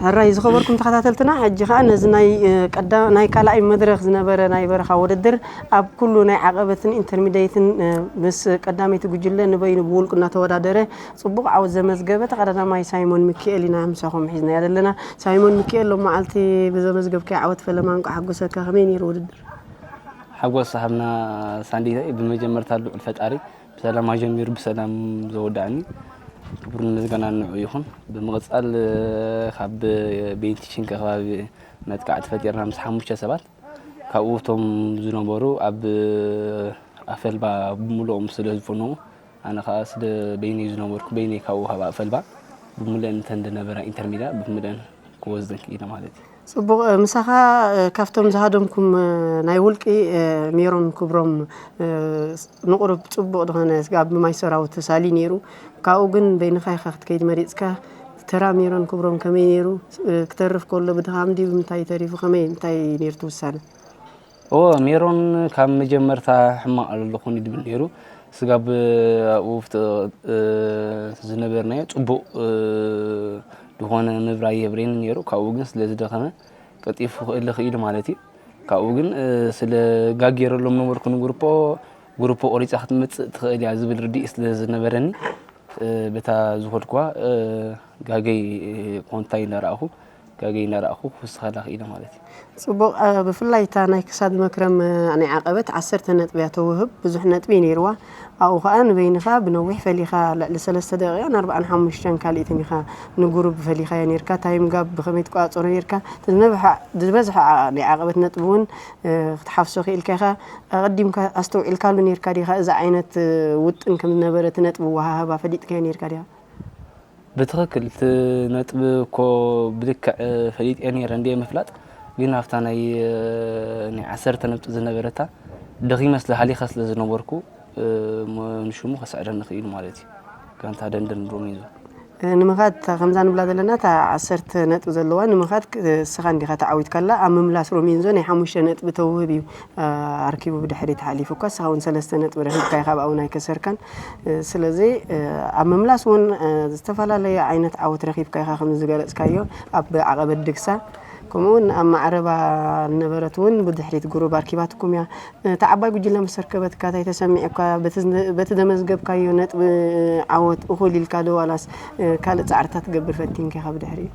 ሕራይ ዝኸበርኩም ተኸታተልትና፣ ሕጂ ኸኣ ነዚ ናይ፣ እ፣ ቀዳ-፣ ናይ ካልኣይ መድረኽ ዝነበረ ናይ በረኻ ውድድር ኣብ ኩሉ ናይ ዓቐበትን ኢንተርሚዲየትን፣ እ፣ ምስ ቀዳመይቲ ጉጅለ ንበይኑ ብውልቁ እናተወዳደረ ጽቡቕ ዓወት ዘመዝገበ ተቐዳዳማይ ሳይሞን ሚካኤል ኢና ምሳኹም ሒዝናዮ ዘለና። ሳይሞን ሚካኤል፣ ሎም መዓልቲ ብዘመዝገብካዮ ዓወት ፈለማ እንቋዕ ሓጎሰካ። ከመይ ነይሩ ውድድር? ሓጎስ ሃብና ሳንዲታይ፣ ብመጀመርታ ልዑል ፈጣሪ ብሰላም ኣጀሚሩ ብሰላም ዘወዳእኒ ክብርን ምስጋናን ንዕኡ ይኹን። ብምቕጻል ካብ ቤንቲ ሽንከ ከባቢ መጥቃዕቲ ፈጢርና ምስ ሓሙሽተ ሰባት፣ ካብኡ እቶም ዝነበሩ ኣብ ኣፈልባ ብምሉኦም ስለ ዝፈነዉ፣ ኣነ ኸኣ ስለ በይነይ ዝነበርኩ፣ በይነይ ካብኡ ካብ ኣፈልባ ብምሉአን እተን ዝነበራ ኢንተርሚዳ ብምሉአን ክወስደን ክኢለ ማለት እዩ። ጽቡቕ፣ ምሳኻ፣ እ፣ ካብቶም ዝሃደምኩም፣ እ፣ ናይ ውልቂ፣ እ፣ ሜሮን ክብሮም፣ እ፣ ንቑሩብ ጽቡቕ ዝኾነ ስጋብ ብማይ ሰራዊት ተሳሊ ነይሩ። ካብኡ ግን በይንኻ ኢኻ ክትከይድ መሪጽካ። ተራ ሜሮን ክብሮም ከመይ ነይሩ? እ፣ ክተርፍ ከሎ ብድኻም ድዩ ብምንታይ ተሪፉ? ከመይ፣ እንታይ ነይሩ እቲ ውሳነ? ኦ፣ ሜሮን ካብ መጀመርታ ሕማቕ ኣለኹን ይድብል ነይሩ። ስጋብ ኣብኡ ፍት-፣ እ፣ ዝነበርናዮ ጽቡቕ፣ እ፣ ዝኾነ ምብራይ የብሬን ነይሩ። ካብኡ ግን ስለ ዝደኸመ ቀልጢፉ ክእለ ክኢሉ ማለት እዩ። ካብኡ ግን፣ እ፣ ስለ ጋጌረሎም ነበርኩ ንግሩፖ፣ ግሩፖ ቆሪጻ ክትመጽእ ትኽእል እያ ዝብል ርድኢት ስለ ዝነበረኒ፣ እ፣ በታ ዝኸድኩዋ፣ እ፣ ጋገይ፣ እ፣ ኮንታይ እናረኣኹ፣ ጋገይ እናረኣኹ ክውስኸላ ክኢለ ማለት እዩ። ጽቡቕ፣ እ፣ ብፍላይ እታ ናይ ክሳድ መክረም፣ እ፣ ናይ ዓቐበት ዓሰርተ ነጥቢ እያ ተውህብ፣ ብዙሕ ነጥቢ እዩ ነይርዋ። ኣብኡ ኸኣ ንበይንኻ ብነዊሕ ፈሊኻ፣ ልዕሊ ሰለስተ ደቂቓን ኣርባዓን ሓሙሽተን ካልኢትን ኢኻ ንጉሩብ ፈሊኻዮ ነይርካ። ታይም ጋብ ብኸመይ ትቆጻጸሮ ነይርካ? እቲ ዝነበሓ-፣ ዝበዝሐ ዓ-፣ ናይ ዓቐበት ነጥቢ እውን፣ እ፣ ክትሓፍሶ ክኢልካ ኢኻ። ኣቐዲምካ ኣስተውዒልካሉ ነይርካ ዲኻ? እዚ ዓይነት፣ እ፣ ውጥን ከም ዝነበረ እቲ ነጥቢ ኣወሃህባ ፈሊጥካዮ ነይርካ ዲኻ? ብትኽክል፣ እቲ ነጥቢ እኮ ብልክዕ ፈሊጠ ነይረ እንድየ ምፍላጥ፣ ግን ኣብታ ናይ፣ ናይ ዓሰርተ ነጥቢ ዝነበረታ ደኺመ ስለ ሃሊኸ ስለ ዝነበርኩ፣ እሞ ንሽሙ ከስዕረኒ ክኢሉ ማለት እዩ። ጋንታ ደንደን ሮሜንዞ። ንምኻድ እታ ከምዛ ንብላ ዘለና እታ ዓሰርተ ነጥቢ ዘለዋ ንምኻድ ክ-፣ እስኻ እንዲኻ ተዓዊትካላ፣ ኣብ ምምላስ ሮሜንዞ ናይ ሓሙሽተ ነጥቢ ተውህብ እዩ። ኣርኪቡ ብድሕሪት ሓሊፉ እኳ፣ ንስኻ እውን ሰለስተ ነጥቢ ረኺብካ ኢኻ፣ ብኣውን ኣይከሰርካን። ስለዚ ኣብ ምምላስ እውን ዝተፈላለየ ዓይነት ዓወት ረኺብካ ኢኻ፣ ከም ዝገለጽካዮ ኣብ ዓቐበት ድግሳ፣ ከምኡ እውን ኣብ ማዕረባ ዝነበረት እውን ብድሕሪት ጉሩብ ኣርኪባትኩም እያ። እታ ዓባይ ጉጅለ ምስ ኣርከበትካ እንታይ ተሰሚዑካ? በቲ ዝነ-፣ በቲ ዘመዝገብካዮ ነጥቢ ዓወት እኹል ኢልካ ዶ ዋላስ ካልእ ጻዕርታት ትገብር ፈቲንካ ኢኻ ብድሕሪኡ?